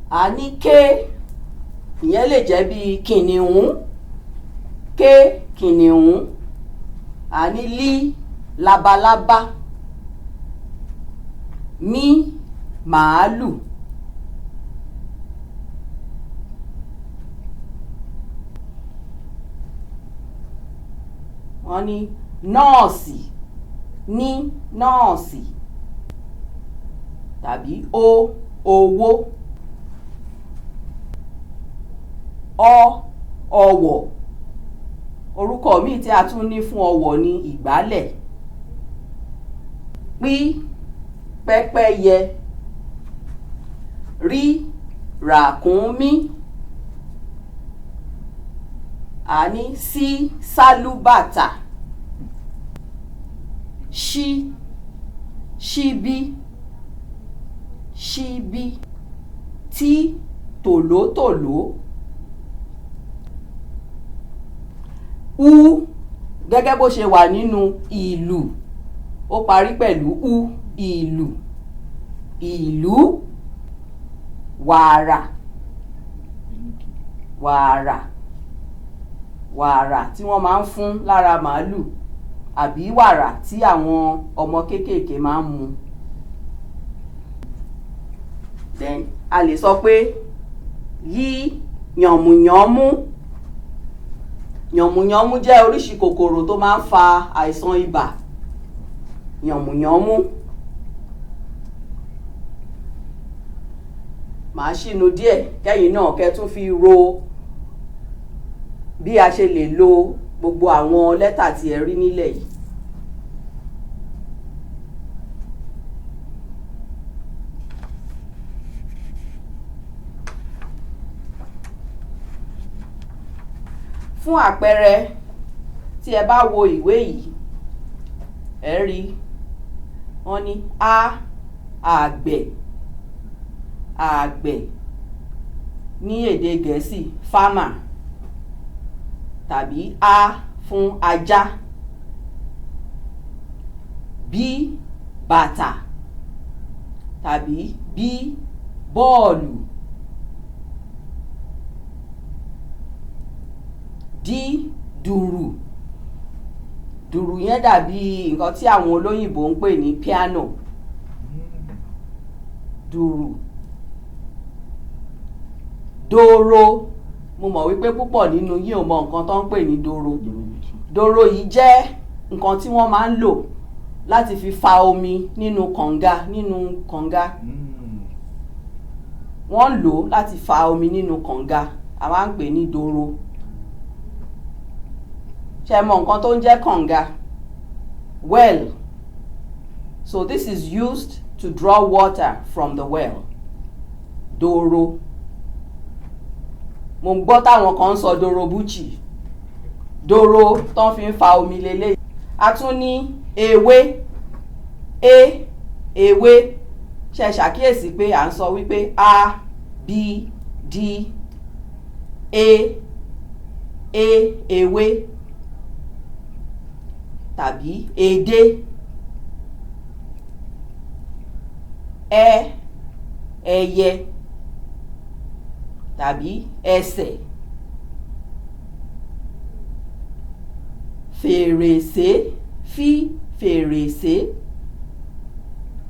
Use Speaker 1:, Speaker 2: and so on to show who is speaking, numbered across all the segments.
Speaker 1: A ní ké, ìyẹn lè jẹ́ bí kìnìún, ké kìnìún. A ní lí, labalábá. Mí, màálù. Wọ́n ní nọ́ọ̀sì, ní nọ́ọ̀sì tàbí ó, owó. Ọ, ọ̀wọ̀. Orúkọ míì tí a tún ní fún ọ̀wọ̀ ni ìgbálẹ̀. Pí, pẹ́pẹ́yẹ. Rí, ràkúnmí. A ní sí, sálúbàtà. Ṣí, ṣíbí, ṣíbí. Tí, tòlótòló. U, gẹ́gẹ́ bó ṣe wà nínú ìlù, ó parí pẹ̀lú u, ìlù, ìlú. Wàrà, wàrà, wàrà tí wọ́n máa ń fún lára màálù àbí wàrà tí àwọn ọmọ kéékèèké máa ń mu. Then a lè sọ pé yí, yànmùyánmú. Yànmùyánmú jẹ́ oríṣi kòkòrò tó máa ń fa àìsàn ibà. Yànmùyánmú. Màá ṣínu díẹ̀ kẹ́yìn náà kẹ́ tún fi ro bí a ṣe lè lo gbogbo àwọn lẹ́tà tí ẹ rí nílẹ̀ yìí. Fún àpẹẹrẹ, tí ẹ bá wo ìwé yìí, ẹ rí wọ́n ní a, àgbẹ̀, àgbẹ̀ ní èdè Gẹ̀ẹ́sì farmer, tàbí a fún ajá, b, bàtà, tàbí b, bọ́ọ̀lù, d, dùrù. Dùrù yẹn dàbí nǹkan tí àwọn olóyìnbó ń pè ní piano. Dùrù. Dòrò. Mo mọ̀ wípé púpọ̀ nínú yín ò mọ nǹkan tó ń pè ní dòrò. Dòrò yìí jẹ́ nǹkan tí wọ́n máa ń lò láti fi fa omi nínú kànga, nínú kànga. Wọ́n ń lò ó láti fa omi nínú kànga. A máa ń pè ní dòrò. Ṣé ẹ mọ nǹkan tó ń jẹ́ kànga? Well. So this is used to draw water from the well. Dòrò. Mo ń gbọ́ táwọn kan ń sọ dòrò búchì. Dòrò tó fi ń fa omi lélẹ̀. A tún ní ewé. E, ewé. Ṣé ẹ ṣàkíyèsí pé à ń sọ wípé a, b, d, e, e, ewé tàbí edé. Ẹ, ẹyẹ tàbí ẹsẹ̀. Fèrèsé, fí fèrèsé.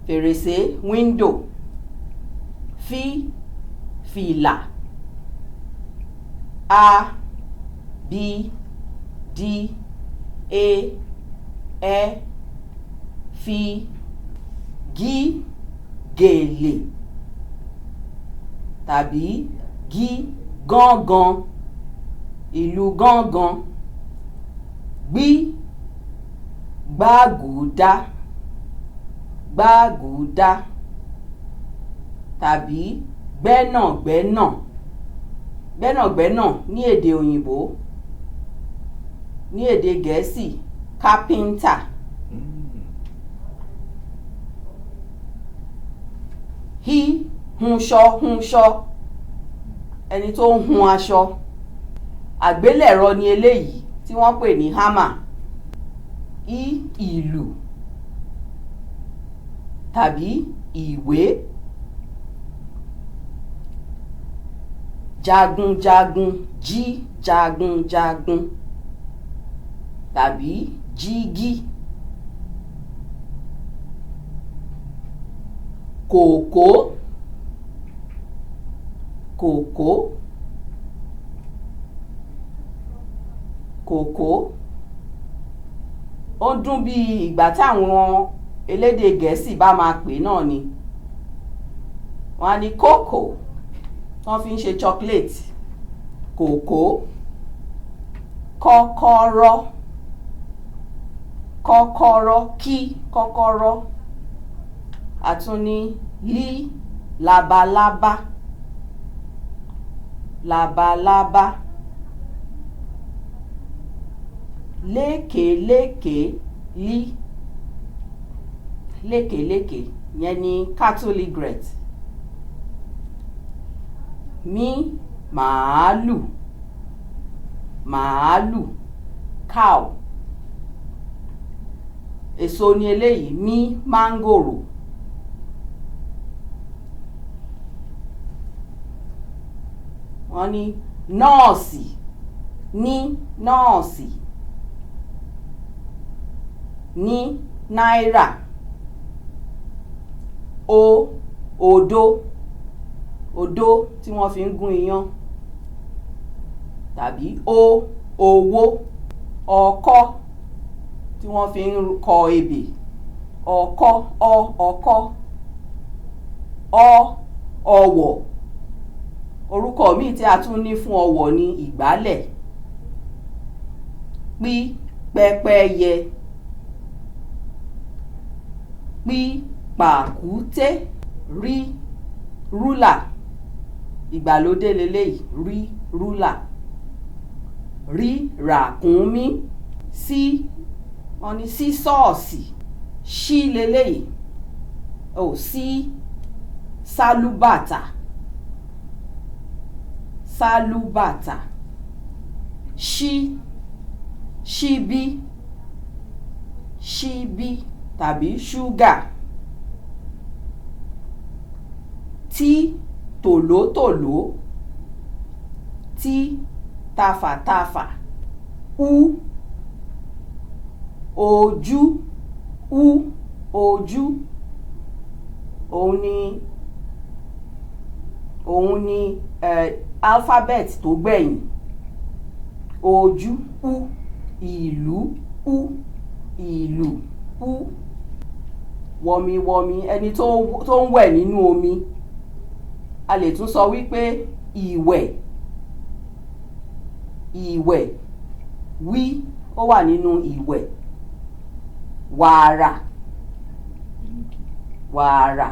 Speaker 1: Fèrèsé, window. Fí, fìlà. A, b, d, e, ẹ, fi, gí, gèlè tàbí gí, gángan, ìlù gángan. Gbí, gbágùúdá, gbágùúdá tàbí gbẹ́nàgbẹ́nà. Gbẹ́nàgbẹ́nà ní èdè òyìnbó, ní èdè Gẹ̀ẹ́sì carpenter. Hí, hunṣọ, hunṣọ, ẹni tó ń hun aṣọ. Àgbélẹ̀rọ ni eléyìí tí wọ́n pè ní hammer. Í, ìlù tàbí ìwé. Jagunjagun, jí jagunjagun tàbí jígí. Kòkó, kòkó, kòkó. Ó ń dún bí ìgbà táwọn elédè Gẹ̀ẹ́sì bá máa pè náà ni. Wọ́n á ní kókò, wọ́n fi ń ṣe chocolate. Kòkó. Kọ́kọ́rọ́, kọ́kọ́rọ́, kí kọ́kọ́rọ́. A tún ní lí labalábá, labalábá. Lékèélékèé, lí lékèélékèé, yẹn ni cattle egret. Mí màálù, màálù, cow. Èso ni eléyìí, mí máńgòrò. Wọ́n ní nọ́ọ̀sì, ní nọ́ọ̀sì, ní náírà. O odó, odó tí wọ́n fi ń gún iyán. Tàbí o owó. Ọkọ́ tí wọ́n fi ń kọ ebè. Ọkọ́, ọ ọkọ́. Ọ ọwọ̀. Orúkọ míì tí a tún ní fún ọwọ̀ ni ìgbálẹ̀. Pí pẹ́pẹ́yẹ. Pí pàkúté. Rí rúlà. Ìgbàlódé leléyìí, rí rúlà. Rí ràkúnmí. Sí, wọ́n ní sí sọ́ọ̀sì. Ṣí leléyìí. Ò sí sálúbàtà, sálúbàtà. Ṣí, ṣíbí, ṣíbí tàbí ṣúgà. Tí tòlótòló, tí tafàtafà. Ú ojú, ú ojú. Òun ni alphabet tó gbẹ̀yìn. Ojú, ú. Ìlú, ú, ìlù, ú. Wọmiwọmi, ẹni tó ń wẹ̀ nínú omi. A lè tún sọ wípé ìwẹ̀, ìwẹ̀. Wí ó wà nínú ìwẹ̀. Wàrà, wàrà,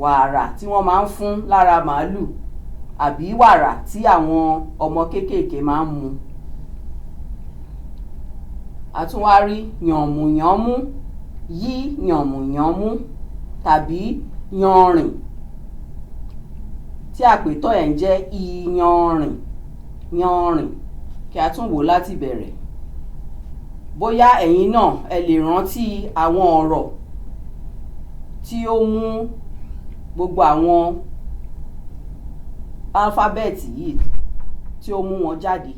Speaker 1: wàrà tí wọ́n máa ń fún lára màálù àbí wàrà tí àwọn ọmọ kéékèèké máa ń mu. A tún wá rí yànmùyánmú, yí yànmùyánmú tàbí yanrìn, tí àpètọ́ ẹ̀ ń jẹ́ iyanrìn, yanrìn. Kí a tún wò láti bẹ̀rẹ̀. Bóyá ẹ̀yin náà ẹ lè rántí àwọn ọ̀rọ̀ tí ó mú gbogbo àwọn álífábẹ́ẹ̀tì yìí, tí ó mú wọn jáde.